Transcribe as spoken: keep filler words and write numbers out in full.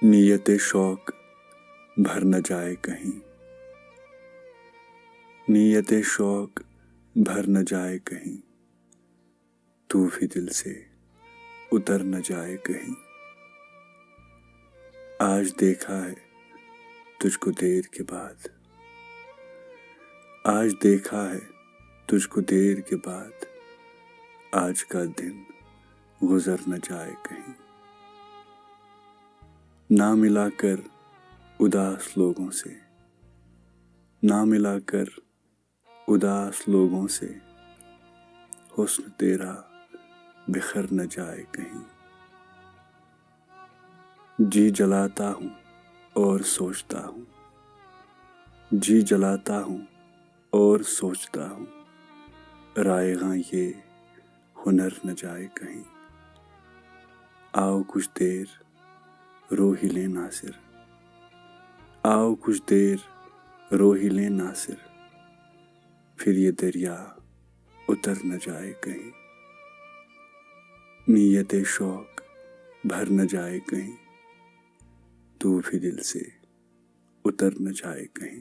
نیت شوق بھر نہ جائے کہیں، نیت شوق بھر نہ جائے کہیں، تو بھی دل سے اتر نہ جائے کہیں۔ آج دیکھا ہے تجھ کو دیر کے بعد، آج دیکھا ہے تجھ کو دیر کے بعد، آج کا دن گزر نہ جائے کہیں۔ نہ ملا کر اداس لوگوں سے، نہ ملا کر اداس لوگوں سے، حسن تیرا بکھر نہ جائے کہیں۔ جی جلاتا ہوں اور سوچتا ہوں، جی جلاتا ہوں اور سوچتا ہوں، رائیگاں یہ ہنر نہ جائے کہیں۔ آؤ کچھ دیر رو ہی لیں ناصر، آؤ کچھ دیر رو ہی لیں ناصر، پھر یہ دریا اتر نہ جائے کہیں۔ نیت شوق بھر نہ جائے کہیں، تو بھی دل سے اتر نہ جائے کہیں۔